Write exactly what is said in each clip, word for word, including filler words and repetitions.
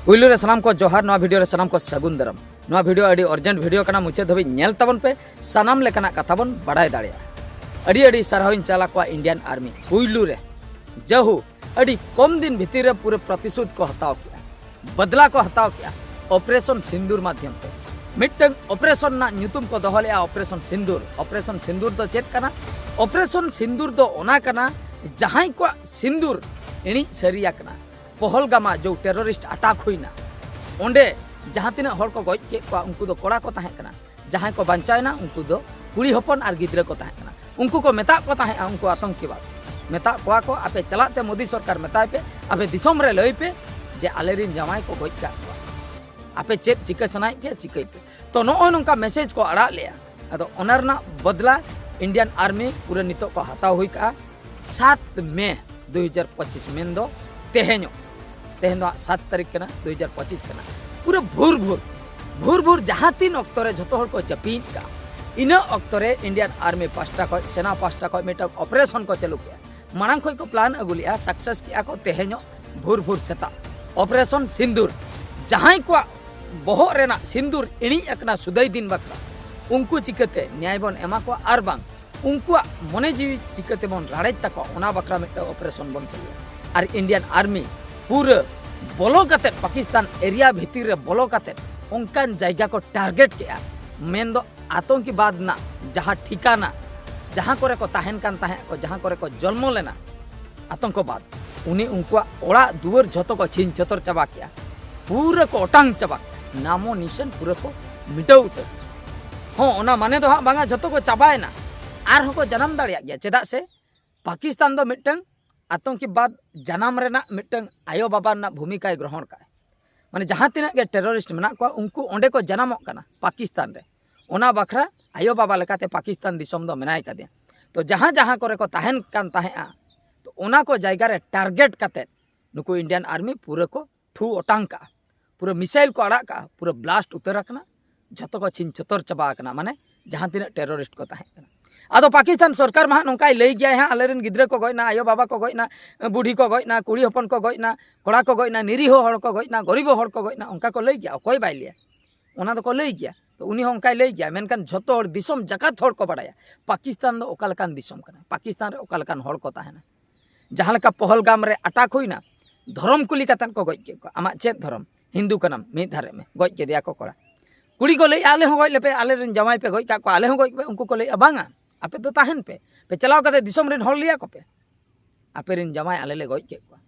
ᱯᱩᱭᱞᱩ ᱨᱮ ᱥᱟᱱᱟᱢ ᱠᱚ ᱡᱚᱦᱟᱨ, ᱱᱚᱣᱟ ᱵᱷᱤᱰᱤᱭᱳ ᱨᱮ ᱥᱟᱱᱟᱢ ᱠᱚ ᱥᱟᱹᱜᱩᱱ ᱫᱟᱨᱟᱢ᱾ ᱱᱚᱣᱟ ᱵᱷᱤᱰᱤᱭᱳ ᱟᱹᱰᱤ ᱚᱨᱡᱮᱱᱴ ᱵᱷᱤᱰᱤᱭᱳ ᱠᱟᱱᱟ, ᱢᱩᱪᱟᱹᱫ ᱫᱷᱟᱹᱵᱤᱡ ᱧᱮᱞ ᱛᱟᱵᱚᱱ ᱯᱮ, ᱥᱟᱱᱟᱢ ᱞᱮᱠᱟᱱᱟᱜ ᱠᱟᱛᱷᱟ ᱵᱚᱱ ᱵᱟᱲᱟᱭ ᱫᱟᱲᱮᱭᱟᱜᱼᱟ᱾ ᱟᱹᱰᱤ ᱟᱹᱰᱤ ᱥᱟᱨᱦᱟᱣᱤᱧ ᱪᱟᱞ ᱟᱠᱚᱣᱟ ᱤᱱᱰᱤᱭᱟᱱ ᱟᱨᱢᱤ᱾ ᱯᱩᱭᱞᱩ ᱨᱮ ᱡᱟᱹᱦᱩ ᱟᱹᱰᱤ ᱠᱚᱢ ᱫᱤᱱ ᱵᱷᱤᱛᱤᱨ ᱨᱮ ᱯᱩᱨᱟᱹ ᱯᱨᱚᱛᱤᱥᱳᱫᱷ ᱠᱚ ᱦᱟᱛᱟᱣ ᱠᱮᱜᱼᱟ, ᱵᱟᱫᱞᱟ ᱠᱚ ᱦᱟᱛᱟᱣ ᱠᱮᱜᱼᱟ ᱚᱯᱟᱨᱮᱥᱚᱱ ᱥᱤᱱᱫᱩᱨ ᱢᱟᱫᱽᱫᱷᱚᱢ ᱛᱮ᱾ ᱢᱤᱫᱴᱟᱝ ᱚᱯᱟᱨᱮᱥᱚᱱ ᱨᱮᱱᱟᱜ ᱧᱩᱛᱩᱢ ᱠᱚ ᱫᱚᱦᱚ ᱞᱮᱜᱼᱟ ᱚᱯᱟᱨᱮᱥᱚᱱ ᱥᱤᱱᱫᱩᱨ᱾ ᱚᱯᱟᱨᱮᱥᱚᱱ ᱥᱤᱱᱫᱩᱨ ᱫᱚ ᱪᱮᱫ ᱠᱟᱱᱟ? ᱚᱯᱟᱨᱮᱥᱚᱱ ᱥᱤᱱᱫᱩᱨ ᱫᱚ ᱚᱱᱟ ᱠᱟᱱᱟ, ᱡᱟᱦᱟᱸᱭ ᱠᱚᱣᱟᱜ ᱥᱤᱱᱫᱩᱨ ᱤᱬᱤᱡ ᱥᱟᱹᱨᱤ ᱟᱠᱟᱱᱟ, ᱯᱚᱦᱚᱞᱜᱟᱢᱟ ᱡᱚ ᱴᱮᱨᱚᱨᱤᱥᱴ ᱟᱴᱟᱠ ᱦᱩᱭᱱᱟ, ᱚᱸᱰᱮ ᱡᱟᱦᱟᱸ ᱛᱤᱱᱟᱹᱜ ᱦᱚᱲ ᱠᱚ ᱜᱚᱡ ᱠᱮᱫ ᱠᱚᱣᱟ, ᱩᱱᱠᱩ ᱫᱚ ᱠᱚᱲᱟ ᱠᱚ ᱛᱟᱦᱮᱸ ᱠᱟᱱᱟ᱾ ᱡᱟᱦᱟᱸᱭ ᱠᱚ ᱵᱟᱧᱪᱟᱣ ᱮᱱᱟ, ᱩᱱᱠᱩ ᱫᱚ ᱠᱩᱲᱤ ᱦᱚᱯᱚᱱ ᱟᱨ ᱜᱤᱫᱽᱨᱟᱹ ᱠᱚ ᱛᱟᱦᱮᱸ ᱠᱟᱱᱟ᱾ ᱩᱱᱠᱩ ᱠᱚ ᱢᱮᱛᱟᱜ ᱠᱚ ᱛᱟᱦᱮᱸᱜᱼᱟ, ᱩᱱᱠᱩ ᱟᱛᱚᱝᱠᱤᱵᱟᱫ, ᱢᱮᱛᱟᱜ ᱠᱚᱣᱟ ᱠᱚ, "ᱟᱯᱮ ᱪᱟᱞᱟᱜ ᱛᱮ ᱢᱳᱫᱤ ᱥᱚᱨᱠᱟᱨ ᱢᱮᱛᱟᱭ ᱯᱮ, ᱟᱯᱮ ᱫᱤᱥᱚᱢ ᱨᱮ ᱞᱟᱹᱭ ᱯᱮ ᱡᱮ ᱟᱞᱮᱨᱤᱱ ᱡᱟᱶᱟᱭ ᱠᱚ ᱜᱚᱡ ᱠᱟᱜ ᱠᱚᱣᱟ, ᱟᱯᱮ ᱪᱮᱫ ᱪᱤᱠᱟᱹ ᱥᱟᱱᱟᱭᱮᱫ ᱯᱮᱭᱟ ᱪᱤᱠᱟᱹᱭ ᱯᱮ᱾" ᱛᱚ, ᱱᱚᱜᱼᱚᱭ ᱱᱚᱝᱠᱟ ᱢᱮᱥᱮᱡᱽ ᱠᱚ ᱟᱲᱟᱜ ᱞᱮᱜᱼᱟ᱾ ᱟᱫᱚ ᱚᱱᱟ ᱨᱮᱱᱟᱜ ᱵᱚᱫᱞᱟ ᱤᱱᱰᱤᱭᱟᱱ ᱟᱨᱢᱤ ᱯᱩᱨᱟᱹ ᱱᱤᱛᱚᱜ ᱠᱚ ᱦᱟᱛᱟᱣ ᱦᱩᱭ ᱠᱟᱜᱼᱟ᱾ ᱥᱟᱛ ᱢᱮ ᱫᱩ ᱦᱟᱡᱟᱨ ᱯᱚᱸᱪᱤᱥ, ᱢᱮᱱᱫᱚ ᱛᱮᱦᱮᱧᱚᱜ, ᱛᱮᱦᱮᱧ ᱫᱚ ᱦᱟᱸᱜ ᱥᱟᱛ ᱛᱟᱹᱨᱤᱠᱷ ᱠᱟᱱᱟ, ᱫᱩ ᱦᱟᱡᱟᱨ ᱯᱚᱸᱪᱤᱥ ᱠᱟᱱᱟ᱾ ᱯᱩᱨᱟᱹ ᱵᱷᱳᱨ ᱵᱷᱳᱨ, ᱵᱷᱳᱨ ᱵᱷᱳᱨ ᱡᱟᱦᱟᱸ ᱛᱤᱱ ᱚᱠᱛᱚ ᱨᱮ ᱡᱷᱚᱛᱚ ᱦᱚᱲ ᱠᱚ ᱡᱟᱹᱯᱤᱫ ᱠᱟᱜᱼᱟ, ᱤᱱᱟᱹ ᱚᱠᱛᱚ ᱨᱮ ᱤᱱᱰᱤᱭᱟᱱ ᱟᱨᱢᱤ ᱯᱟᱥᱴᱟ ᱠᱷᱚᱡ, ᱥᱮᱱᱟ ᱯᱟᱥᱴᱟ ᱠᱷᱚᱡ ᱢᱤᱫᱴᱟᱝ ᱚᱯᱟᱨᱮᱥᱚᱱ ᱠᱚ ᱪᱟᱹᱞᱩ ᱠᱮᱜᱼᱟ᱾ ᱢᱟᱲᱟᱝ ᱠᱷᱚᱡ ᱠᱚ ᱯᱞᱟᱱ ᱟᱹᱜᱩ ᱞᱮᱜᱼᱟ, ᱥᱟᱠᱥᱮᱥ ᱠᱮᱜᱼᱟ ᱠᱚ ᱛᱮᱦᱮᱧᱚᱜ ᱵᱷᱳᱨ ᱵᱷᱳᱨ ᱥᱮᱛᱟᱜ᱾ ᱚᱯᱟᱨᱮᱥᱚᱱ ᱥᱤᱱᱫᱩᱨ, ᱡᱟᱦᱟᱸᱭ ᱠᱚᱣᱟᱜ ᱵᱚᱦᱚᱜ ᱨᱮᱱᱟᱜ ᱥᱤᱱᱫᱩᱨ ᱤᱬᱤᱡ ᱟᱠᱟᱱᱟ ᱥᱩᱫᱟᱹᱭ ᱫᱤᱱ ᱵᱟᱠᱷᱨᱟ, ᱩᱱᱠᱩ ᱪᱤᱠᱟᱹᱛᱮ ᱱᱮᱭᱟᱭ ᱵᱚᱱ ᱮᱢᱟ ᱠᱚᱣᱟ, ᱟᱨ ᱵᱟᱝ ᱩᱱᱠᱩᱣᱟᱜ ᱢᱚᱱᱮ ᱡᱤᱣᱤ ᱪᱤᱠᱟᱹ ᱛᱮᱵᱚᱱ ᱨᱟᱲᱮᱡ ᱛᱟᱠᱚᱣᱟ, ᱚᱱᱟ ᱵᱟᱠᱷᱨᱟ ᱢᱤᱫᱴᱟᱝ ᱚᱯᱟᱨᱮᱥᱚᱱ ᱵᱚᱱ ᱪᱟᱹᱞᱩᱭᱟ᱾ ᱟᱨ ᱤᱱᱰᱤᱭᱟᱱ ᱟᱨᱢᱤ ᱯᱩᱨᱟᱹ ᱵᱚᱞᱚ ᱠᱟᱛᱮᱫ, ᱯᱟᱠᱤᱥᱛᱟᱱ ᱮᱨᱤᱭᱟ ᱵᱷᱤᱛᱤᱨ ᱨᱮ ᱵᱚᱞᱚ ᱠᱟᱛᱮᱫ ᱚᱱᱠᱟᱱ ᱡᱟᱭᱜᱟ ᱠᱚ ᱴᱟᱨᱜᱮᱴ ᱠᱮᱜᱼᱟ, ᱢᱮᱱᱫᱚ ᱟᱛᱚᱝᱠᱤᱵᱟᱫ ᱨᱮᱱᱟᱜ ᱡᱟᱦᱟᱸ ᱴᱷᱤᱠᱟᱱᱟ, ᱡᱟᱦᱟᱸ ᱠᱚᱨᱮ ᱠᱚ ᱛᱟᱦᱮᱱ ᱠᱟᱱ ᱛᱟᱦᱮᱸᱫ ᱠᱚ, ᱡᱟᱦᱟᱸ ᱠᱚᱨᱮ ᱠᱚ ᱡᱚᱱᱢᱚ ᱞᱮᱱᱟ ᱟᱛᱚᱝᱠᱚᱵᱟᱫ, ᱩᱱᱤ ᱩᱱᱠᱩᱣᱟᱜ ᱚᱲᱟᱜ ᱫᱩᱣᱟᱹᱨ ᱡᱷᱚᱛᱚ ᱠᱚ ᱪᱷᱤᱝ ᱪᱷᱚᱛᱚᱨ ᱪᱟᱵᱟ ᱠᱮᱜᱼᱟ, ᱯᱩᱨᱟᱹ ᱠᱚ ᱚᱴᱟᱝ ᱪᱟᱵᱟ ᱠᱮᱜᱼᱟ, ᱱᱟᱢᱚ ᱱᱤᱥᱟᱱ ᱯᱩᱨᱟᱹ ᱠᱚ ᱢᱤᱴᱟᱹᱣ ᱩᱛᱟᱹᱨ᱾ ᱦᱚᱸ, ᱚᱱᱟ ᱢᱟᱱᱮ ᱫᱚ ᱦᱟᱸᱜ ᱵᱟᱝᱟ ᱡᱷᱚᱛᱚ ᱠᱚ ᱪᱟᱵᱟᱭᱮᱱᱟ, ᱟᱨᱦᱚᱸ ᱠᱚ ᱡᱟᱱᱟᱢ ᱫᱟᱲᱮᱭᱟᱜ ᱜᱮᱭᱟ᱾ ᱪᱮᱫᱟᱜ ᱥᱮ ᱯᱟᱠᱤᱥᱛᱟᱱ ᱫᱚ ᱢᱤᱫᱴᱟᱝ ᱟᱛᱚᱝᱠᱤᱵᱟᱫ ᱡᱟᱱᱟᱢ ᱨᱮᱱᱟᱜ ᱢᱤᱫᱴᱟᱝ ᱟᱭᱳ ᱵᱟᱵᱟ ᱨᱮᱱᱟᱜ ᱵᱷᱩᱢᱤᱠᱟᱭ ᱜᱨᱚᱦᱚᱱ ᱠᱟᱜᱼᱟ᱾ ᱢᱟᱱᱮ ᱡᱟᱦᱟᱸ ᱛᱤᱱᱟᱹᱜ ᱜᱮ ᱴᱮᱨᱚᱨᱤᱥᱴ ᱢᱮᱱᱟᱜ ᱠᱚᱣᱟ, ᱩᱱᱠᱩ ᱚᱸᱰᱮ ᱠᱚ ᱡᱟᱱᱟᱢᱚᱜ ᱠᱟᱱᱟ ᱯᱟᱠᱤᱥᱛᱟᱱ ᱨᱮ᱾ ᱚᱱᱟ ᱵᱟᱠᱷᱨᱟ ᱟᱭᱳ ᱵᱟᱵᱟ ᱞᱮᱠᱟᱛᱮ ᱯᱟᱠᱤᱥᱛᱟᱱ ᱫᱤᱥᱚᱢ ᱫᱚ ᱢᱮᱱᱟᱭ ᱠᱟᱫᱮᱭᱟ᱾ ᱛᱚ, ᱡᱟᱦᱟᱸ ᱡᱟᱦᱟᱸ ᱠᱚᱨᱮ ᱠᱚ ᱛᱟᱦᱮᱱ ᱠᱟᱱ ᱛᱟᱦᱮᱸᱜᱼᱟ, ᱛᱚ, ᱚᱱᱟ ᱠᱚ ᱡᱟᱭᱜᱟ ᱨᱮ ᱴᱟᱨᱜᱮᱴ ᱠᱟᱛᱮ ᱱᱩᱠᱩ ᱤᱱᱰᱤᱭᱟᱱ ᱟᱨᱢᱤ ᱯᱩᱨᱟᱹ ᱠᱚ ᱴᱷᱩ ᱚᱴᱟᱝ ᱠᱟᱜᱼᱟ, ᱯᱩᱨᱟᱹ ᱢᱤᱥᱟᱭᱤᱞ ᱠᱚ ᱟᱲᱟᱜ ᱠᱟᱜᱼᱟ, ᱯᱩᱨᱟᱹ ᱵᱞᱟᱥᱴ ᱩᱛᱟᱹᱨ ᱟᱠᱟᱱᱟ, ᱡᱷᱚᱛᱚ ᱠᱚ ᱪᱷᱤᱝ ᱪᱷᱚᱛᱚᱨ ᱪᱟᱵᱟ ᱟᱠᱟᱱᱟ, ᱢᱟᱱᱮ ᱡᱟᱦᱟᱸ ᱛᱤᱱᱟᱹᱜ ᱴᱮᱨᱚᱨᱤᱥᱴ ᱠᱚ ᱛᱟᱦᱮᱸ ᱠᱟᱱᱟ᱾ ᱟᱫᱚ ᱯᱟᱠᱤᱥᱛᱟᱱ ᱥᱚᱨᱠᱟᱨ ᱢᱟ ᱦᱟᱸᱜ ᱱᱚᱝᱠᱟᱭ ᱞᱟᱹᱭ ᱜᱮᱭᱟᱭ ᱦᱟᱸᱜ, ᱟᱞᱮᱨᱮᱱ ᱜᱤᱫᱽᱨᱟᱹ ᱠᱚ ᱜᱚᱡ ᱮᱱᱟ, ᱟᱭᱳ ᱵᱟᱵᱟ ᱠᱚ ᱜᱚᱡ ᱮᱱᱟ, ᱵᱩᱰᱷᱤ ᱠᱚ ᱜᱚᱡ ᱮᱱᱟ, ᱠᱚᱲᱟ ᱠᱚ ᱜᱚᱡ ᱮᱱᱟ, ᱱᱤᱨᱤᱦᱚ ᱦᱚᱲ ᱠᱚ ᱜᱚᱡ ᱮᱱᱟ, ᱜᱚᱨᱤᱵᱚ ᱦᱚᱲ ᱠᱚ ᱜᱚᱡ ᱮᱱᱟ, ᱚᱱᱠᱟ ᱠᱚ ᱞᱟᱹᱭ ᱜᱮᱭᱟ᱾ ᱚᱠᱚᱭ ᱵᱟᱭ ᱞᱟᱹᱭᱟ? ᱚᱱᱟ ᱫᱚᱠᱚ ᱞᱟᱹᱭ ᱜᱮᱭᱟ᱾ ᱛᱚ ᱩᱱᱤ ᱦᱚᱸ ᱚᱱᱠᱟᱭ ᱞᱟᱹᱭ ᱜᱮᱭᱟ, ᱢᱮᱱᱠᱷᱟᱱ ᱡᱷᱚᱛᱚ ᱦᱚᱲ, ᱫᱤᱥᱚᱢ ᱡᱟᱠᱟᱛ ᱦᱚᱲ ᱠᱚ ᱵᱟᱲᱟᱭᱟ ᱯᱟᱠᱤᱥᱛᱟᱱ ᱫᱚ ᱚᱠᱟ ᱞᱮᱠᱟᱱ ᱫᱤᱥᱚᱢ ᱠᱟᱱᱟ, ᱯᱟᱠᱤᱥᱛᱟᱱ ᱨᱮ ᱚᱠᱟ ᱞᱮᱠᱟᱱ ᱦᱚᱲ ᱠᱚ ᱛᱟᱦᱮᱱᱟ᱾ ᱡᱟᱦᱟᱸ ᱞᱮᱠᱟ ᱯᱚᱦᱚᱞᱜᱟᱢ ᱨᱮ ᱟᱴᱟᱠ ᱦᱩᱭᱱᱟ, ᱫᱷᱚᱨᱚᱢ ᱠᱩᱞᱤ ᱠᱟᱛᱮᱫ ᱠᱚ ᱜᱚᱡ ᱠᱮᱫ ᱠᱚᱣᱟ᱾ ᱟᱢᱟᱜ ᱪᱮᱫ ᱫᱷᱚᱨᱚᱢ? ᱦᱤᱱᱫᱩ ᱠᱟᱱᱟᱢ, ᱢᱤᱫ ᱫᱷᱟᱨᱮ ᱢᱮ, ᱜᱚᱡ ᱠᱮᱫᱮᱭᱟ ᱠᱚ ᱠᱚᱲᱟ᱾ ᱠᱩᱲᱤ ᱠᱚ ᱞᱟᱹᱭᱮᱫᱼᱟ, ᱟᱞᱮ ᱦᱚᱸ ᱜᱚᱡ ᱞᱮᱯᱮ, ᱟᱞᱮᱨᱮᱱ ᱡᱟᱶᱟᱭ ᱯᱮ ᱜᱚᱡ ᱠᱟᱜ ᱠᱚᱣᱟ, ᱟᱞᱮ ᱦᱚᱸ ᱜᱚᱡ ᱯᱮ᱾ ᱩᱱᱠᱩ ᱠᱚ ᱞᱟᱹᱭᱮᱫᱼᱟ, ᱵᱟᱝᱟ, ᱟᱯᱮ ᱫᱚ ᱛᱟᱦᱮᱱ ᱯᱮ, ᱯᱮ ᱪᱟᱞᱟᱣ ᱠᱟᱛᱮ ᱫᱤᱥᱚᱢ ᱨᱮᱱ ᱦᱚᱲ ᱞᱟᱹᱭ ᱟᱠᱚ ᱯᱮ, ᱟᱯᱮᱨᱮᱱ ᱡᱟᱶᱟᱭ ᱟᱞᱮ ᱞᱮ ᱜᱚᱡ ᱠᱮᱫ ᱠᱚᱣᱟ᱾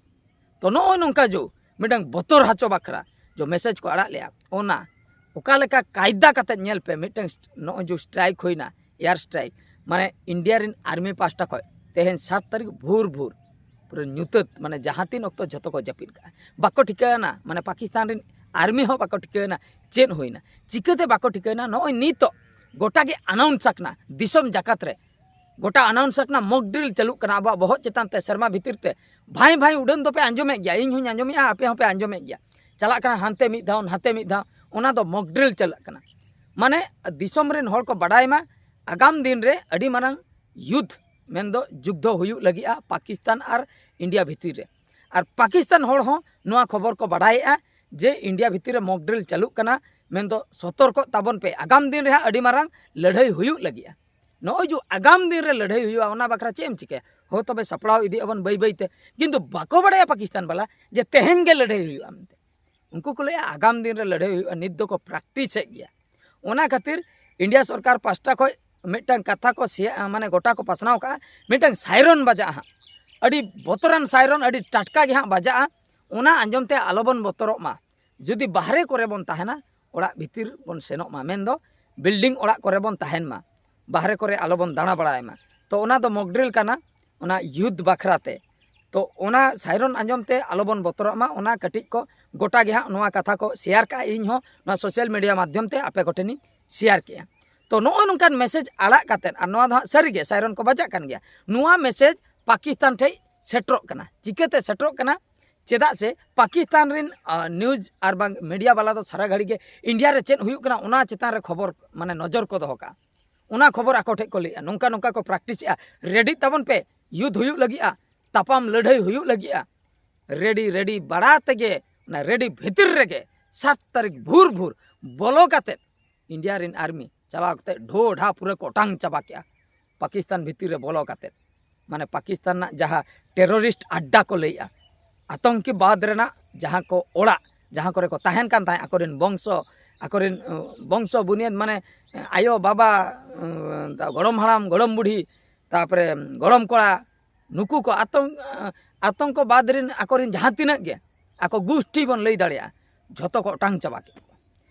ᱛᱚ ᱱᱚᱜᱼᱚᱭ ᱱᱚᱝᱠᱟ ᱡᱚ ᱢᱤᱫᱴᱟᱝ ᱵᱚᱛᱚᱨ ᱦᱚᱪᱚ ᱵᱟᱠᱷᱨᱟ ᱡᱚ ᱢᱮᱥᱮᱡᱽ ᱠᱚ ᱟᱲᱟᱜ ᱞᱮᱜᱼᱟ, ᱚᱱᱟ ᱚᱠᱟ ᱞᱮᱠᱟ ᱠᱟᱭᱫᱟ ᱠᱟᱛᱮ ᱧᱮᱞ ᱯᱮ, ᱢᱤᱫᱴᱟᱝ ᱱᱚᱜᱼᱚᱭ ᱡᱚ ᱥᱴᱨᱟᱭᱤᱠ ᱦᱩᱭᱱᱟ, ᱮᱭᱟᱨ ᱥᱴᱨᱟᱭᱤᱠ, ᱢᱟᱱᱮ ᱤᱱᱰᱤᱭᱟ ᱨᱮᱱ ᱟᱨᱢᱤ ᱯᱟᱦᱴᱟ ᱠᱷᱚᱱ ᱛᱮᱦᱮᱧ ᱥᱟᱛ ᱛᱟᱹᱨᱤᱠᱷ ᱵᱷᱳᱨ ᱵᱷᱳᱨ ᱯᱩᱨᱟᱹ ᱧᱩᱛᱟᱹᱛ, ᱢᱟᱱᱮ ᱡᱟᱦᱟᱸ ᱛᱤᱱ ᱚᱠᱛᱚ ᱡᱷᱚᱛᱚ ᱠᱚ ᱡᱟᱹᱯᱤᱫ ᱠᱟᱜᱼᱟ, ᱵᱟᱠᱚ ᱴᱷᱤᱠᱟᱹᱱᱟ, ᱢᱟᱱᱮ ᱯᱟᱠᱤᱥᱛᱟᱱ ᱨᱮᱱ ᱟᱨᱢᱤ ᱦᱚᱸ ᱵᱟᱠᱚ ᱴᱷᱤᱠᱟᱹᱱᱟ ᱪᱮᱫ ᱦᱩᱭᱱᱟ᱾ ᱪᱤᱠᱟᱹᱛᱮ ᱵᱟᱠᱚ ᱴᱷᱤᱠᱟᱹᱱᱟ? ᱱᱚᱜᱼᱚᱭ ᱱᱤᱛᱚᱜ ᱜᱚᱴᱟ ᱜᱮ ᱟᱱᱟᱣᱩᱱᱥ ᱟᱠᱟᱱᱟ ᱫᱤᱥᱚᱢ ᱡᱟᱠᱟᱛ ᱨᱮ, ᱜᱚᱴᱟ ᱟᱱᱟᱣᱩᱱᱥ ᱟᱠᱟᱱᱟ, ᱢᱚᱠ ᱰᱨᱤᱞ ᱪᱟᱹᱞᱩᱜ ᱠᱟᱱᱟ ᱟᱵᱚᱣᱟᱜ ᱵᱚᱦᱚᱜ ᱪᱮᱛᱟᱱ ᱛᱮ, ᱥᱮᱨᱢᱟ ᱵᱷᱤᱛᱤᱨ ᱛᱮ᱾ ᱵᱷᱟᱭ ᱵᱷᱟᱭ ᱩᱰᱟᱹᱱ ᱫᱚᱯᱮ ᱟᱸᱡᱚᱢᱮᱫ ᱜᱮᱭᱟ, ᱤᱧ ᱦᱚᱸᱧ ᱟᱸᱡᱚᱢᱮᱫᱼᱟ, ᱟᱯᱮ ᱦᱚᱸᱯᱮ ᱟᱸᱡᱚᱢᱮᱫ ᱜᱮᱭᱟ, ᱪᱟᱞᱟᱜ ᱠᱟᱱᱟ ᱦᱟᱱᱛᱮ ᱢᱤᱫ ᱫᱷᱟᱣ, ᱱᱟᱛᱮ ᱢᱤᱫ ᱫᱷᱟᱣ᱾ ᱚᱱᱟ ᱫᱚ ᱢᱚᱠ ᱰᱨᱤᱞ ᱪᱟᱞᱟᱜ ᱠᱟᱱᱟ᱾ ᱢᱟᱱᱮ ᱫᱤᱥᱚᱢ ᱨᱮᱱ ᱦᱚᱲ ᱠᱚ ᱵᱟᱰᱟᱭ ᱢᱟ, ᱟᱜᱟᱢ ᱫᱤᱱ ᱨᱮ ᱟᱹᱰᱤ ᱢᱟᱨᱟᱝ ᱭᱩᱫᱽᱫᱷ, ᱢᱮᱱᱫᱚ ᱡᱩᱫᱽᱫᱷᱚ ᱦᱩᱭᱩᱜ ᱞᱟᱹᱜᱤᱫᱼᱟ ᱯᱟᱠᱤᱥᱛᱟᱱ ᱟᱨ ᱤᱱᱰᱤᱭᱟ ᱵᱷᱤᱛᱤᱨ ᱨᱮ᱾ ᱟᱨ ᱯᱟᱠᱤᱥᱛᱟᱱ ᱦᱚᱲ ᱦᱚᱸ ᱱᱚᱣᱟ ᱠᱷᱚᱵᱚᱨ ᱠᱚ ᱵᱟᱰᱟᱭᱮᱫᱼᱟ ᱡᱮ ᱤᱱᱰᱤᱭᱟ ᱵᱷᱤᱛᱤᱨ ᱨᱮ ᱢᱚᱠ ᱰᱨᱤᱞ ᱪᱟᱹᱞᱩᱜ ᱠᱟᱱᱟ, ᱢᱮᱱᱫᱚ ᱥᱚᱛᱚᱨᱠᱚᱜ ᱛᱟᱵᱚᱱ ᱯᱮ, ᱟᱜᱟᱢ ᱫᱤᱱ ᱨᱮ ᱦᱟᱸᱜ ᱟᱹᱰᱤ ᱢᱟᱨᱟᱝ ᱞᱟᱹᱲᱦᱟᱹᱭ ᱦᱩᱭᱩᱜ ᱞᱟᱹᱜᱤᱫᱼᱟ᱾ ᱱᱚᱜᱼᱚᱭ ᱡᱮ ᱟᱜᱟᱢ ᱫᱤᱱ ᱨᱮ ᱞᱟᱹᱲᱦᱟᱹᱭ ᱦᱩᱭᱩᱜᱼᱟ, ᱚᱱᱟ ᱵᱟᱠᱷᱨᱟ ᱪᱮᱫ ᱮᱢ ᱪᱤᱠᱟᱹᱭᱟ? ᱦᱳ, ᱛᱚᱵᱮ ᱥᱟᱯᱲᱟᱣ ᱤᱫᱤᱜ ᱟᱵᱚᱱ ᱵᱟᱹᱭ ᱵᱟᱹᱭ ᱛᱮ, ᱠᱤᱱᱛᱩ ᱵᱟᱠᱚ ᱵᱟᱲᱟᱭᱟ ᱯᱟᱠᱤᱥᱛᱟᱱ ᱵᱟᱞᱟ ᱡᱮ ᱛᱮᱦᱮᱧ ᱜᱮ ᱞᱟᱹᱲᱦᱟᱹᱭ ᱦᱩᱭᱩᱜᱼᱟ ᱢᱮᱱᱛᱮ᱾ ᱩᱱᱠᱩ ᱠᱚ ᱞᱟᱹᱭᱟ ᱟᱜᱟᱢ ᱫᱤᱱ ᱨᱮ ᱞᱟᱹᱲᱦᱟᱹᱭ ᱦᱩᱭᱩᱜᱼᱟ, ᱱᱤᱛ ᱫᱚᱠᱚ ᱯᱨᱮᱠᱴᱤᱥᱮᱫ ᱜᱮᱭᱟ᱾ ᱚᱱᱟ ᱠᱷᱟᱹᱛᱤᱨ ᱤᱱᱰᱤᱭᱟ ᱥᱚᱨᱠᱟᱨ ᱯᱟᱥᱴᱟ ᱠᱷᱚᱱ ᱢᱤᱫᱴᱟᱝ ᱠᱟᱛᱷᱟ ᱠᱚ ᱥᱮᱭᱟ-, ᱢᱟᱱᱮ ᱜᱚᱴᱟ ᱠᱚ ᱯᱟᱥᱱᱟᱣ ᱠᱟᱜᱼᱟ, ᱢᱤᱫᱴᱟᱝ ᱥᱟᱭᱨᱚᱱ ᱵᱟᱡᱟᱜᱼᱟ ᱦᱟᱸᱜ, ᱟᱹᱰᱤ ᱵᱚᱛᱚᱨᱟᱱ ᱥᱟᱭᱨᱚᱱ, ᱟᱹᱰᱤ ᱴᱟᱴᱠᱟ ᱜᱮ ᱦᱟᱸᱜ ᱵᱟᱡᱟᱜᱼᱟ᱾ ᱚᱱᱟ ᱟᱸᱡᱚᱢ ᱛᱮ ᱟᱞᱚᱵᱚᱱ ᱵᱚᱛᱚᱨᱚᱜ ᱢᱟ᱾ ᱡᱩᱫᱤ ᱵᱟᱦᱨᱮ ᱠᱚᱨᱮ ᱵᱚᱱ ᱛᱟᱦᱮᱱᱟ, ᱚᱲᱟᱜ ᱵᱷᱤᱛᱤᱨ ᱵᱚᱱ ᱥᱮᱱᱚᱜ ᱢᱟ, ᱢᱮᱱᱫᱚ ᱵᱤᱞᱰᱤᱝ ᱚᱲᱟᱜ ᱠᱚᱨᱮ ᱵᱚᱱ ᱛᱟᱦᱮᱱ ᱢᱟ, ᱵᱟᱦᱨᱮ ᱠᱚᱨᱮ ᱟᱞᱚᱵᱚᱱ ᱫᱟᱬᱟ ᱵᱟᱲᱟᱭ ᱢᱟ᱾ ᱛᱚ ᱚᱱᱟ ᱫᱚ ᱢᱚᱠ ᱰᱨᱤᱞ ᱠᱟᱱᱟ, ᱚᱱᱟ ᱭᱩᱫᱽ ᱵᱟᱠᱷᱨᱟ ᱛᱮ᱾ ᱛᱚ ᱚᱱᱟ ᱥᱟᱭᱨᱚᱱ ᱟᱸᱡᱚᱢ ᱛᱮ ᱟᱞᱚᱵᱚᱱ ᱵᱚᱛᱚᱨᱚᱜ ᱢᱟ, ᱚᱱᱟ ᱠᱟᱹᱴᱤᱡ ᱠᱚ ᱜᱚᱴᱟ ᱜᱮ ᱦᱟᱸᱜ ᱱᱚᱣᱟ ᱠᱟᱛᱷᱟ ᱠᱚ ᱥᱮᱭᱟᱨ ᱠᱟᱜᱼᱟ᱾ ᱤᱧ ᱦᱚᱸ ᱱᱚᱣᱟ ᱥᱳᱥᱟᱞ ᱢᱤᱰᱤᱭᱟ ᱢᱟᱫᱽᱫᱷᱚᱢ ᱛᱮ ᱟᱯᱮ ᱠᱚᱴᱷᱮᱱᱤᱧ ᱥᱮᱭᱟᱨ ᱠᱮᱜᱼᱟ᱾ ᱛᱚ ᱱᱚᱜᱼᱚᱭ ᱱᱚᱝᱠᱟᱱ ᱢᱮᱥᱮᱡᱽ ᱟᱲᱟᱜ ᱠᱟᱛᱮᱫ, ᱟᱨ ᱱᱚᱣᱟ ᱫᱚ ᱦᱟᱸᱜ ᱥᱟᱹᱨᱤᱜᱮ ᱥᱟᱭᱨᱚᱱ ᱠᱚ ᱵᱟᱡᱟᱜ ᱠᱟᱱ ᱜᱮᱭᱟ, ᱱᱚᱣᱟ ᱢᱮᱥᱮᱡᱽ ᱯᱟᱠᱤᱥᱛᱟᱱ ᱴᱷᱮᱡ ᱥᱮᱴᱮᱨᱚᱜ ᱠᱟᱱᱟ᱾ ᱪᱤᱠᱟᱹᱛᱮ ᱥᱮᱴᱮᱨᱚᱜ ᱠᱟᱱᱟ? ᱪᱮᱫᱟᱜ ᱥᱮ ᱯᱟᱠᱤᱥᱛᱟᱱ ᱨᱮᱱ, ᱟ, ᱱᱤᱭᱩᱡᱽ ᱟᱨ ᱵᱟᱝ ᱢᱤᱰᱤᱭᱟ ᱵᱟᱞᱟ ᱫᱚ ᱥᱟᱨᱟ ᱜᱷᱟᱹᱲᱤ ᱜᱮ ᱤᱱᱰᱤᱭᱟ ᱨᱮ ᱪᱮᱫ ᱦᱩᱭᱩᱜ ᱠᱟᱱᱟ ᱚᱱᱟ ᱪᱮᱛᱟᱱ ᱨᱮ ᱠᱷᱚᱵᱚᱨ, ᱢᱟᱱᱮ ᱱᱚᱡᱚᱨ ᱠᱚ ᱫᱚᱦᱚ ᱠᱟᱜᱼᱟ᱾ ᱚᱱᱟ ᱠᱷᱚᱵᱚᱨ ᱟᱠᱚ ᱴᱷᱮᱱ ᱠᱚ ᱞᱟᱹᱭᱮᱜᱼᱟ, ᱱᱚᱝᱠᱟ ᱱᱚᱝᱠᱟ ᱠᱚ ᱯᱨᱮᱠᱴᱤᱥᱮᱜᱼᱟ, ᱨᱮᱰᱤ ᱛᱟᱵᱚᱱ ᱯᱮ, ᱭᱩᱫᱷ ᱦᱩᱭᱩᱜ ᱞᱟᱹᱜᱤᱫᱼᱟ, ᱛᱟᱯᱟᱢ ᱞᱟᱹᱲᱦᱟᱹᱭ ᱦᱩᱭᱩᱜ ᱞᱟᱹᱜᱤᱫᱼᱟ᱾ ᱨᱮᱰᱤ ᱨᱮᱰᱤ ᱵᱟᱲᱟ ᱛᱮᱜᱮ, ᱚᱱᱟ ᱨᱮᱰᱤ ᱵᱷᱤᱛᱤᱨ ᱨᱮᱜᱮ ᱥᱟᱛ ᱛᱟᱹᱨᱤᱠᱷ ᱵᱷᱳᱨ ᱵᱷᱳᱨ ᱵᱚᱞᱚ ᱠᱟᱛᱮᱫ ᱤᱱᱰᱤᱭᱟ ᱨᱮᱱ ᱟᱨᱢᱤ ᱪᱟᱞᱟᱣ ᱠᱟᱛᱮᱫ ᱰᱷᱳ ᱰᱷᱟ ᱯᱩᱨᱟᱹ ᱠᱚ ᱚᱴᱟᱝ ᱪᱟᱵᱟ ᱠᱮᱜᱼᱟ᱾ ᱯᱟᱠᱤᱥᱛᱟᱱ ᱵᱷᱤᱛᱤᱨ ᱨᱮ ᱵᱚᱞᱚ ᱠᱟᱛᱮᱫ, ᱢᱟᱱᱮ ᱯᱟᱠᱤᱥᱛᱟᱱ ᱨᱮᱱᱟᱜ ᱡᱟᱦᱟᱸ ᱴᱮᱨᱚᱨᱤᱥᱴ ᱟᱰᱰᱟ ᱠᱚ ᱞᱟᱹᱭᱮᱜᱼᱟ, ᱟᱛᱚᱝᱠᱤᱵᱟᱫ ᱨᱮᱱᱟᱜ ᱡᱟᱦᱟᱸ ᱠᱚ ᱚᱲᱟᱜ, ᱡᱟᱦᱟᱸ ᱠᱚᱨᱮ ᱠᱚ ᱛᱟᱦᱮᱱ ᱠᱟᱱ ᱛᱟᱦᱮᱸᱫ, ᱟᱠᱚᱨᱮᱱ ᱵᱚᱝᱥᱚ, ᱟᱠᱚᱨᱮᱱ ᱵᱚᱝᱥᱚ ᱵᱩᱱᱤᱭᱟᱹᱫ, ᱢᱟᱱᱮ ᱟᱭᱳ ᱵᱟᱵᱟ, ᱜᱚᱲᱚᱢ ᱦᱟᱲᱟᱢ, ᱜᱚᱲᱚᱢ ᱵᱩᱰᱷᱤ, ᱛᱟᱨᱯᱚᱨᱮ ᱜᱚᱲᱚᱢ ᱠᱚᱲᱟ, ᱱᱩᱠᱩ ᱠᱚ ᱟᱛᱚᱝ ᱟᱛᱚᱝᱠᱚᱵᱟᱫ ᱨᱮᱱ ᱟᱠᱚᱨᱮᱱ ᱡᱟᱦᱟᱸ ᱛᱤᱱᱟᱹᱜ ᱜᱮ ᱟᱠᱚ ᱜᱩᱥᱴᱤ ᱵᱚᱱ ᱞᱟᱹᱭ ᱫᱟᱲᱮᱭᱟᱜᱼᱟ, ᱡᱷᱚᱛᱚ ᱠᱚ ᱚᱴᱟᱝ ᱪᱟᱵᱟ ᱠᱮᱫ ᱠᱚᱣᱟ᱾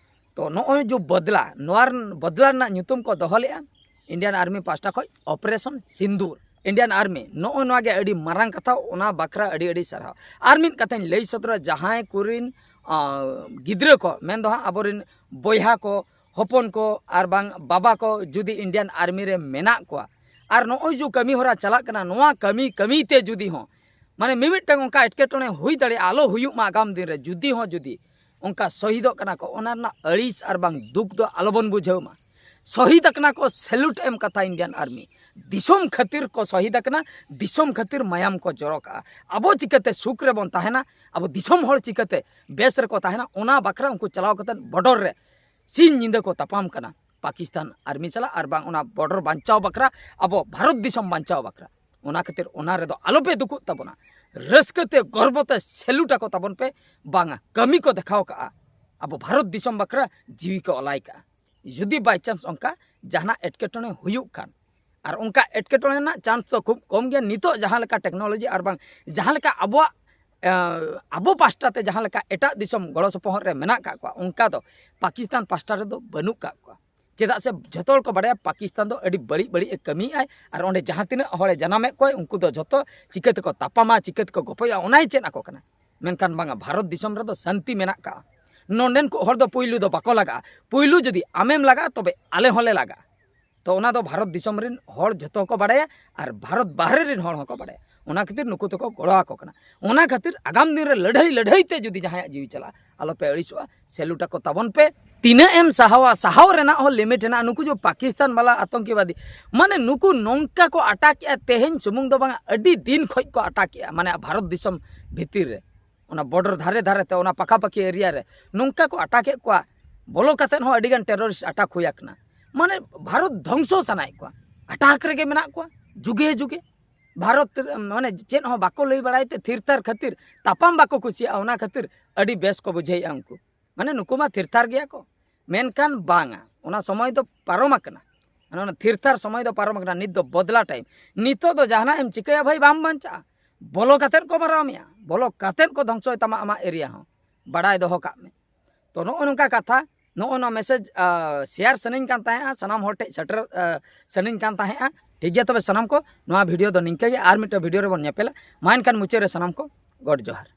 ᱛᱚ ᱱᱚᱜᱼᱚᱭ ᱡᱮ ᱵᱚᱫᱞᱟ, ᱱᱚᱣᱟ ᱨᱮᱱ ᱵᱚᱫᱞᱟ ᱨᱮᱱᱟᱜ ᱧᱩᱛᱩᱢ ᱠᱚ ᱫᱚᱦᱚ ᱞᱮᱫᱼᱟ ᱤᱱᱰᱤᱭᱟᱱ ᱟᱨᱢᱤ ᱯᱟᱦᱴᱟ ᱠᱷᱚᱱ ᱚᱯᱟᱨᱮᱥᱚᱱ ᱥᱤᱱᱫᱩᱨ᱾ ᱤᱱᱰᱤᱭᱟᱱ ᱟᱨᱢᱤ, ᱱᱚᱜᱼᱚᱭ ᱱᱚᱣᱟ ᱜᱮ ᱟᱹᱰᱤ ᱢᱟᱨᱟᱝ ᱠᱟᱛᱷᱟ, ᱚᱱᱟ ᱵᱟᱠᱷᱨᱟ ᱟᱹᱰᱤ ᱟᱹᱰᱤ ᱥᱟᱨᱦᱟᱣ᱾ ᱟᱨ ᱢᱤᱫ ᱠᱟᱛᱷᱟᱧ ᱞᱟᱹᱭ ᱥᱚᱫᱚᱨᱟ, ᱡᱟᱦᱟᱸᱭ ᱠᱚᱨᱮᱱ ᱜᱤᱫᱽᱨᱟᱹ ᱠᱚ, ᱢᱮᱱᱫᱚ ᱦᱟᱸᱜ ᱟᱵᱚᱨᱮᱱ ᱵᱚᱭᱦᱟ ᱠᱚ, ᱦᱚᱯᱚᱱ ᱠᱚ ᱟᱨ ᱵᱟᱝ ᱵᱟᱵᱟ ᱠᱚ ᱡᱩᱫᱤ ᱤᱱᱰᱤᱭᱟᱱ ᱟᱨᱢᱤ ᱨᱮ ᱢᱮᱱᱟᱜ ᱠᱚᱣᱟ, ᱟᱨ ᱱᱚᱜᱼᱚᱭ ᱡᱮ ᱠᱟᱹᱢᱤ ᱦᱚᱨᱟ ᱪᱟᱞᱟᱜ ᱠᱟᱱᱟ, ᱱᱚᱣᱟ ᱠᱟᱹᱢᱤ ᱠᱟᱹᱢᱤ ᱛᱮ ᱡᱩᱫᱤ ᱦᱚᱸ ᱢᱟᱱᱮ ᱢᱤᱢᱤᱫᱴᱟᱝ ᱚᱱᱠᱟ ᱮᱴᱠᱮᱴᱚᱬᱮ ᱦᱩᱭ ᱫᱟᱲᱮᱭᱟᱜᱼᱟ, ᱟᱞᱚ ᱦᱩᱭᱩᱜ ᱢᱟ ᱟᱜᱟᱢ ᱫᱤᱱ ᱨᱮ, ᱡᱩᱫᱤ ᱦᱚᱸ ᱡᱩᱫᱤ ᱚᱱᱠᱟ ᱥᱚᱦᱤᱫᱚᱜ ᱠᱟᱱᱟ ᱠᱚ, ᱚᱱᱟ ᱨᱮᱱᱟᱜ ᱟᱹᱲᱤᱥ ᱟᱨ ᱵᱟᱝ ᱫᱩᱠ ᱫᱚ ᱟᱞᱚᱵᱚᱱ ᱵᱩᱡᱷᱟᱹᱣ ᱢᱟ᱾ ᱥᱚᱦᱤᱫ ᱟᱠᱟᱱᱟ ᱠᱚ, ᱥᱮᱞᱩᱴ ᱮᱢ ᱠᱟᱛᱷᱟ ᱤᱱᱰᱤᱭᱟᱱ ᱟᱨᱢᱤ᱾ ᱫᱤᱥᱚᱢ ᱠᱷᱟᱹᱛᱤᱨ ᱠᱚ ᱥᱚᱦᱤᱫ ᱟᱠᱟᱱᱟ, ᱫᱤᱥᱚᱢ ᱠᱷᱟᱹᱛᱤᱨ ᱢᱟᱭᱟᱢ ᱠᱚ ᱡᱚᱨᱚ ᱠᱟᱜᱼᱟ᱾ ᱟᱵᱚ ᱪᱤᱠᱟᱹᱛᱮ ᱥᱩᱠ ᱨᱮᱵᱚᱱ ᱛᱟᱦᱮᱱᱟ, ᱟᱵᱚ ᱫᱤᱥᱚᱢ ᱦᱚᱲ ᱪᱤᱠᱟᱹᱛᱮ ᱵᱮᱥ ᱨᱮᱠᱚ ᱛᱟᱦᱮᱱᱟ, ᱚᱱᱟ ᱵᱟᱠᱷᱨᱟ ᱩᱱᱠᱩ ᱪᱟᱞᱟᱣ ᱠᱟᱛᱮ ᱵᱚᱰᱚᱨ ᱨᱮ ᱥᱤᱧ ᱧᱤᱫᱟᱹ ᱠᱚ ᱛᱟᱯᱟᱢ ᱠᱟᱱᱟ ᱯᱟᱠᱤᱥᱛᱟᱱ ᱟᱨᱢᱤ ᱥᱟᱞᱟᱜ ᱟᱨ ᱵᱟᱝ ᱚᱱᱟ ᱵᱚᱰᱚᱨ ᱵᱟᱧᱪᱟᱣ ᱵᱟᱠᱷᱨᱟ, ᱟᱵᱚ ᱵᱷᱟᱨᱚᱛ ᱫᱤᱥᱚᱢ ᱵᱟᱧᱪᱟᱣ ᱵᱟᱠᱷᱨᱟ᱾ ᱚᱱᱟ ᱠᱷᱟᱹᱛᱤᱨ ᱚᱱᱟ ᱨᱮᱫᱚ ᱟᱞᱚᱯᱮ ᱫᱩᱠᱩᱜ ᱛᱟᱵᱚᱱᱟ, ᱨᱟᱹᱥᱠᱟᱹ ᱛᱮ ᱜᱚᱨᱵᱚ ᱛᱮ ᱥᱮᱞᱩᱴ ᱟᱠᱚ ᱛᱟᱵᱚᱱ ᱯᱮ᱾ ᱵᱟᱝᱟ, ᱠᱟᱹᱢᱤ ᱠᱚ ᱫᱮᱠᱷᱟᱣ ᱠᱟᱜᱼᱟ, ᱟᱵᱚ ᱵᱷᱟᱨᱚᱛ ᱫᱤᱥᱚᱢ ᱵᱟᱠᱷᱨᱟ ᱡᱤᱣᱤ ᱠᱚ ᱟᱞᱟᱭ ᱠᱟᱜᱼᱟ᱾ ᱡᱩᱫᱤ ᱵᱟᱭ ᱪᱟᱱᱥ ᱚᱱᱠᱟ ᱡᱟᱦᱟᱱᱟᱜ ᱮᱴᱠᱮᱴᱚᱬᱮ ᱦᱩᱭᱩᱜ ᱠᱷᱟᱱ, ᱟᱨ ᱚᱱᱠᱟ ᱮᱴᱠᱮᱴᱚᱬᱮ ᱨᱮᱱᱟᱜ ᱪᱟᱱᱥ ᱫᱚ ᱠᱷᱩᱵ ᱠᱚᱢ ᱜᱮᱭᱟ᱾ ᱱᱤᱛᱚᱜ ᱡᱟᱦᱟᱸ ᱞᱮᱠᱟ ᱴᱮᱠᱱᱳᱞᱚᱡᱤ ᱟᱨ ᱵᱟᱝ ᱡᱟᱦᱟᱸ ᱞᱮᱠᱟ ᱟᱵᱚᱣᱟᱜ, ᱮ, ᱟᱵᱚ ᱯᱟᱥᱴᱟ ᱛᱮ ᱡᱟᱦᱟᱸ ᱞᱮᱠᱟ ᱮᱴᱟᱜ ᱫᱤᱥᱚᱢ ᱜᱚᱲᱚ ᱥᱚᱯᱚᱦᱚᱫ ᱨᱮ ᱢᱮᱱᱟᱜ ᱠᱟᱜ ᱠᱚᱣᱟ, ᱚᱱᱠᱟ ᱫᱚ ᱯᱟᱠᱤᱥᱛᱟᱱ ᱯᱟᱥᱴᱟ ᱨᱮᱫᱚ ᱵᱟᱹᱱᱩᱜ ᱠᱟᱜ ᱠᱚᱣᱟ᱾ ᱪᱮᱫᱟᱜ ᱥᱮ ᱡᱷᱚᱛᱚ ᱦᱚᱲ ᱠᱚ ᱵᱟᱲᱟᱭᱟ ᱯᱟᱠᱤᱥᱛᱟᱱ ᱫᱚ ᱟᱹᱰᱤ ᱵᱟᱹᱲᱤᱡ ᱵᱟᱹᱲᱤᱡ ᱮ ᱠᱟᱹᱢᱤᱭᱮᱫᱼᱟᱭ, ᱟᱨ ᱚᱸᱰᱮ ᱡᱟᱦᱟᱸ ᱛᱤᱱᱟᱹᱜ ᱦᱚᱲᱮ ᱡᱟᱱᱟᱢᱮᱫ ᱠᱚᱣᱟᱭ ᱩᱱᱠᱩ ᱫᱚ ᱡᱷᱚᱛᱚ ᱪᱤᱠᱟᱹ ᱛᱮᱠᱚ ᱛᱟᱯᱟᱢᱟ, ᱪᱤᱠᱟᱹ ᱛᱮᱠᱚ ᱜᱚᱯᱚᱡᱚᱜᱼᱟ, ᱚᱱᱟᱭ ᱪᱮᱫ ᱟᱠᱚ ᱠᱟᱱᱟ᱾ ᱢᱮᱱᱠᱷᱟᱱ ᱵᱟᱝᱟ, ᱵᱷᱟᱨᱚᱛ ᱫᱤᱥᱚᱢ ᱨᱮᱫᱚ ᱥᱟᱱᱛᱤ ᱢᱮᱱᱟᱜ ᱠᱟᱜᱼᱟ᱾ ᱱᱚᱸᱰᱮᱱ ᱠᱚ ᱦᱚᱲ ᱫᱚ ᱯᱩᱭᱞᱩ ᱫᱚ ᱵᱟᱠᱚ ᱞᱟᱜᱟᱜᱼᱟ, ᱯᱩᱭᱞᱩ ᱡᱩᱫᱤ ᱟᱢᱮᱢ ᱞᱟᱜᱟᱜᱼᱟ ᱛᱚᱵᱮ ᱟᱞᱮ ᱦᱚᱸᱞᱮ ᱞᱟᱜᱟᱜᱼᱟ᱾ ᱛᱚ ᱚᱱᱟ ᱫᱚ ᱵᱷᱟᱨᱚᱛ ᱫᱤᱥᱚᱢ ᱨᱮᱱ ᱦᱚᱲ ᱡᱷᱚᱛᱚ ᱠᱚ ᱵᱟᱲᱟᱭᱟ, ᱟᱨ ᱵᱷᱟᱨᱚᱛ ᱵᱟᱦᱨᱮ ᱨᱮᱱ ᱦᱚᱲ ᱦᱚᱸᱠᱚ ᱵᱟᱲᱟᱭᱟ᱾ ᱚᱱᱟ ᱠᱷᱟᱹᱛᱤᱨ ᱱᱩᱠᱩ ᱛᱮᱠᱚ ᱜᱚᱲᱚ ᱟᱠᱚ ᱠᱟᱱᱟ᱾ ᱚᱱᱟ ᱠᱷᱟᱹᱛᱤᱨ ᱟᱜᱟᱢ ᱫᱤᱱ ᱨᱮ ᱞᱟᱹᱲᱦᱟᱹᱭ ᱞᱟᱹᱲᱦᱟᱹᱭ ᱛᱮ ᱡᱩᱫᱤ ᱡᱟᱦᱟᱸᱭᱟᱜ ᱡᱤᱣᱤ ᱪᱟᱞᱟᱜᱼᱟ, ᱟᱞᱚᱯᱮ ᱟᱹᱲᱤᱥᱚᱜᱼᱟ, ᱥᱮᱞᱩᱴ ᱟᱠᱚ ᱛᱟᱵᱚᱱ ᱯᱮ᱾ ᱛᱤᱱᱟᱹᱜ ᱮᱢ ᱥᱟᱦᱟᱣᱟ, ᱥᱟᱦᱟᱣ ᱨᱮᱱᱟᱜ ᱦᱚᱸ ᱞᱤᱢᱤᱴ ᱦᱮᱱᱟᱜᱼᱟ᱾ ᱱᱩᱠᱩ ᱡᱮ ᱯᱟᱠᱤᱥᱛᱟᱱ ᱵᱟᱞᱟ ᱟᱛᱚᱝᱠᱤᱵᱟᱫᱤ, ᱢᱟᱱᱮ ᱱᱩᱠᱩ ᱱᱚᱝᱠᱟ ᱠᱚ ᱟᱴᱟᱠᱮᱜᱼᱟ, ᱛᱮᱦᱮᱧ ᱥᱩᱢᱩᱝ ᱫᱚ ᱵᱟᱝᱟ, ᱟᱹᱰᱤ ᱫᱤᱱ ᱠᱷᱚᱡ ᱠᱚ ᱟᱴᱟᱠᱮᱜᱼᱟ, ᱢᱟᱱᱮ ᱵᱷᱟᱨᱚᱛ ᱫᱤᱥᱚᱢ ᱵᱷᱤᱛᱤᱨ ᱨᱮ, ᱚᱱᱟ ᱵᱚᱰᱟᱨ ᱫᱷᱟᱨᱮ ᱫᱷᱟᱨᱮ ᱛᱮ, ᱚᱱᱟ ᱯᱟᱠᱟᱯᱟᱠᱤ ᱮᱨᱤᱭᱟ ᱨᱮ ᱱᱚᱝᱠᱟ ᱠᱚ ᱟᱴᱟᱠᱮᱫ ᱠᱚᱣᱟ᱾ ᱵᱚᱞᱚ ᱠᱟᱛᱮᱫ ᱦᱚᱸ ᱟᱹᱰᱤᱜᱟᱱ ᱴᱮᱨᱚᱨᱤᱥᱴ ᱟᱴᱟᱠ ᱦᱩᱭ ᱟᱠᱟᱱᱟ᱾ ᱢᱟᱱᱮ ᱵᱷᱟᱨᱚᱛ ᱫᱷᱚᱝᱥᱚ ᱥᱟᱱᱟᱭᱮᱫ ᱠᱚᱣᱟ, ᱟᱴᱟᱠ ᱨᱮᱜᱮ ᱢᱮᱱᱟᱜ ᱠᱚᱣᱟ ᱡᱩᱜᱮ ᱡᱩᱜᱮ᱾ ᱵᱷᱟᱨᱚᱛ ᱢᱟᱱᱮ ᱪᱮᱫ ᱦᱚᱸ ᱵᱟᱠᱚ ᱞᱟᱹᱭ ᱵᱟᱲᱟᱭ ᱛᱮ, ᱛᱷᱤᱨ ᱛᱷᱟᱨ ᱠᱷᱟᱹᱛᱤᱨ, ᱛᱟᱯᱟᱢ ᱵᱟᱠᱚ ᱠᱩᱥᱤᱭᱟᱜᱼᱟ, ᱚᱱᱟ ᱠᱷᱟᱹᱛᱤᱨ ᱟᱹᱰᱤ ᱵᱮᱥ ᱠᱚ ᱵᱩᱡᱷᱟᱹᱣᱮᱫᱼᱟ ᱩᱱᱠᱩ᱾ ᱢᱟᱱᱮ ᱱᱩᱠᱩ ᱢᱟ ᱛᱷᱤᱨ ᱛᱷᱟᱨ ᱜᱮᱭᱟ ᱠᱚ, ᱢᱮᱱᱠᱷᱟᱱ ᱵᱟᱝᱟ, ᱚᱱᱟ ᱥᱚᱢᱚᱭ ᱫᱚ ᱯᱟᱨᱚᱢ ᱟᱠᱟᱱᱟ᱾ ᱢᱟᱱᱮ ᱚᱱᱟ ᱛᱷᱤᱨ ᱛᱷᱟᱨ ᱥᱚᱢᱚᱭ ᱫᱚ ᱯᱟᱨᱚᱢ ᱟᱠᱟᱱᱟ, ᱱᱤᱛ ᱫᱚ ᱵᱚᱫᱞᱟ ᱴᱟᱭᱤᱢ᱾ ᱱᱤᱛᱚᱜ ᱫᱚ ᱡᱟᱦᱟᱱᱟᱜ ᱮᱢ ᱪᱤᱠᱟᱹᱭᱟ ᱵᱷᱟᱹᱭ, ᱵᱟᱢ ᱵᱟᱧᱪᱟᱜᱼᱟ᱾ ᱵᱚᱞᱚ ᱠᱟᱛᱮᱫ ᱠᱚ ᱢᱟᱨᱟᱣ ᱢᱮᱭᱟ, ᱵᱚᱞᱚ ᱠᱟᱛᱮᱫ ᱠᱚ ᱫᱷᱚᱝᱥᱚᱭ ᱛᱟᱢᱟ ᱟᱢᱟᱜ ᱮᱨᱤᱭᱟ ᱦᱚᱸ᱾ ᱵᱟᱲᱟᱭ ᱫᱚᱦᱚ ᱠᱟᱜ ᱢᱮ᱾ ᱛᱚ ᱱᱚᱜᱼᱚ ᱱᱚᱝᱠᱟ ᱠᱟᱛᱷᱟ, ᱱᱚᱜᱼᱚ ᱱᱚᱣᱟ ᱢᱮᱥᱮᱡᱽ ᱥᱮᱭᱟᱨ ᱥᱟᱱᱟᱧ ᱠᱟᱱ ᱛᱟᱦᱮᱸᱜᱼᱟ, ᱥᱟᱱᱟᱢ ᱦᱚᱲ ᱴᱷᱮᱱ ᱥᱮᱴᱮᱨ ᱥᱟᱱᱟᱧ ᱠᱟᱱ ᱛᱟᱦᱮᱸᱜᱼᱟ᱾ ᱴᱷᱤᱠ ᱜᱮᱭᱟ, ᱛᱚᱵᱮ ᱥᱟᱱᱟᱢ ᱠᱚ ᱱᱚᱣᱟ ᱵᱷᱤᱰᱤᱭᱳ ᱫᱚ ᱱᱤᱝᱠᱟᱹ ᱜᱮ, ᱟᱨ ᱢᱤᱫᱴᱮᱱ ᱵᱷᱤᱰᱤᱭᱳ ᱨᱮᱵᱚᱱ ᱧᱮᱯᱮᱞᱟ᱾ ᱢᱟ ᱮᱱᱠᱷᱟᱱ ᱢᱩᱪᱟᱹᱫ ᱨᱮ ᱥᱟᱱᱟᱢ ᱠᱚ ᱜᱚᱰ ᱡᱚᱦᱟᱨ᱾